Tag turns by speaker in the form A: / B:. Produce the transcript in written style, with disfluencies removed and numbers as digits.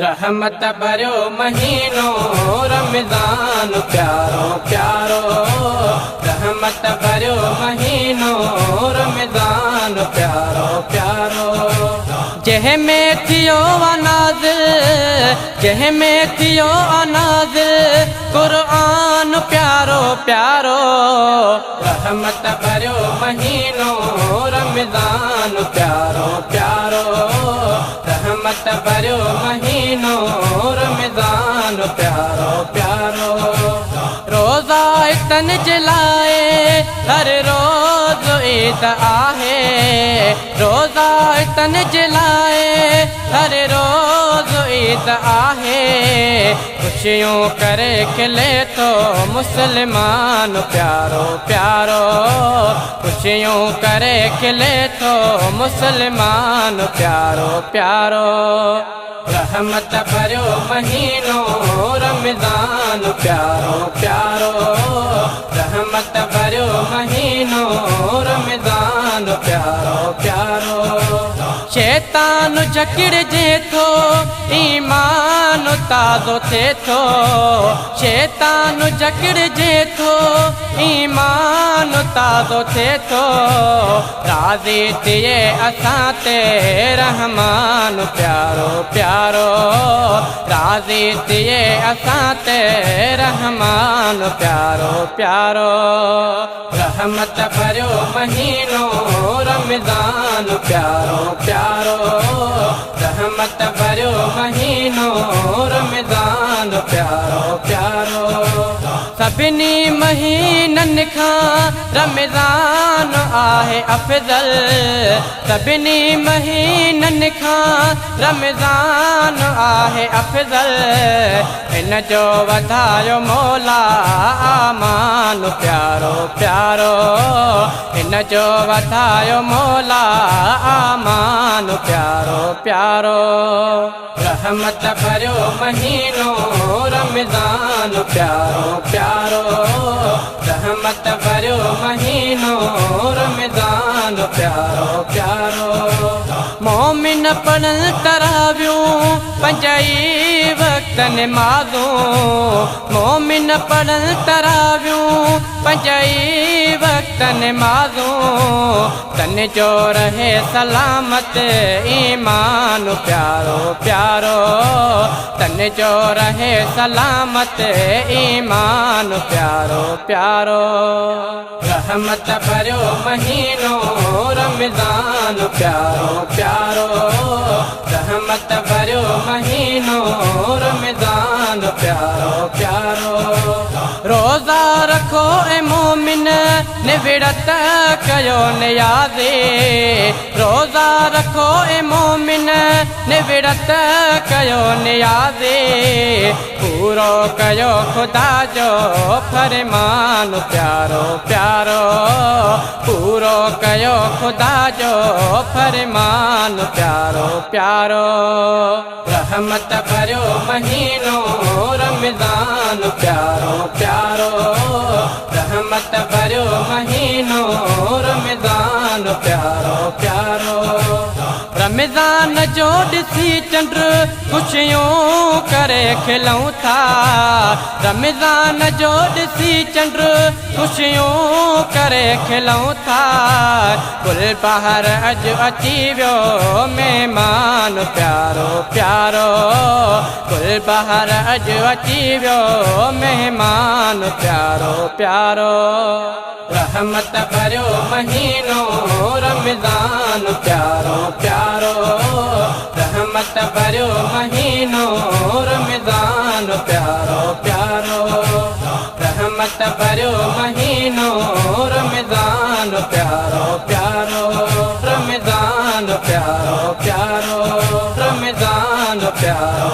A: رحمت ڀريو مهينو رمضان پيارو پيارو رحمت ڀريو مهينو رمضان پيارو پيارو. جنهن ۾ ٿيو آ نازل جنهن ۾ ٿيو آ نازل قرآن پيارو پيارو. رحمت ڀريو مهينو رمضان پيارو پيارو رحمت ڀريو مهينو رمضان پيارو پيارو. روزا تن جي لاء هر روز عيد آهي روزا تن جي لاء هر روز عيد آهي خوشيون ڪري کلي ٿو مسلمان پيارو پيارو خوشيون ڪري کلي ٿو مسلمان پيارو پيارو. رحمت ڀريو مهينو رمضان پيارو پيارو رحمت ڀريو مهينو رمضان پيارو پيارو. شيطان جڪڙجي ٿو ايمان تازو ٿئي ٿو شيطان جڪڙجي ٿو ايمان تازو ٿئي ٿو راضي ٿئي اسان تي رحمان پيارو پيارو راضي ٿئي اسان تي رحمان پيارو پيارو. رحمت ڀريو مهينو رمضان پيارو پيارو رحمت ڀريو مهينو رمضان پيارو پيارو. سڀني مهينن کان رمضان آهي افضل سڀني مهينن کان رمضان آهي افضل هن جو وڌايو مولا آمان پيارو پيارو هن جو وڌايو مولا آمان پيارو پيارو. رحمت ڀريو مهينو رمضان پيارو پيارو رحمت ڀريو مهينو رمضان پيارو پيارو. مومن پڙهن تراويون پنج ئي وقت نمازون مومن پڙهن تراويون پنج ئي وقت نمازون تن جو رهي سلامت ايمان پيارو پيارو تن جو رهي سلامت ايمان پيارو پيارو. رحمت ڀريو مهينو رمضان پيارو پيارو رحمت ڀريو مهينو رمضان پيارو پيارو. روزا رکو اي مومن نوڙت ڪيو نيازي روزا رکو اي مومن نوڙت ڪيو نيازي پورو ڪيو خدا جو فرمان پيارو پيارو پورو ڪيو خدا جو فرمان پيارو پيارو. رحمت ڀريو مهينو رمضان پيارو پيارو رحمت ڀريو مهينو رمضان پيارو پيارو. رمضان جو ڏسي چنڊ خوشيون ڪري کلون ٿا رمضان جو ڏسي چنڊ خوشيون ڪري کلون ٿا گل بهار اڄ اچي ويو مهمان پيارو پيارو گل بهار اڄ اچي ويو مهمان پيارو پيارو. رحمت ڀريو مهينو رمضان پيارو پيارو رحمت ڀريو مهينو رمضان پيارو پيارو رحمت ڀريو مهينو رمضان پيارو پيارو رمضان پيارو پيارو رمضان پيارو.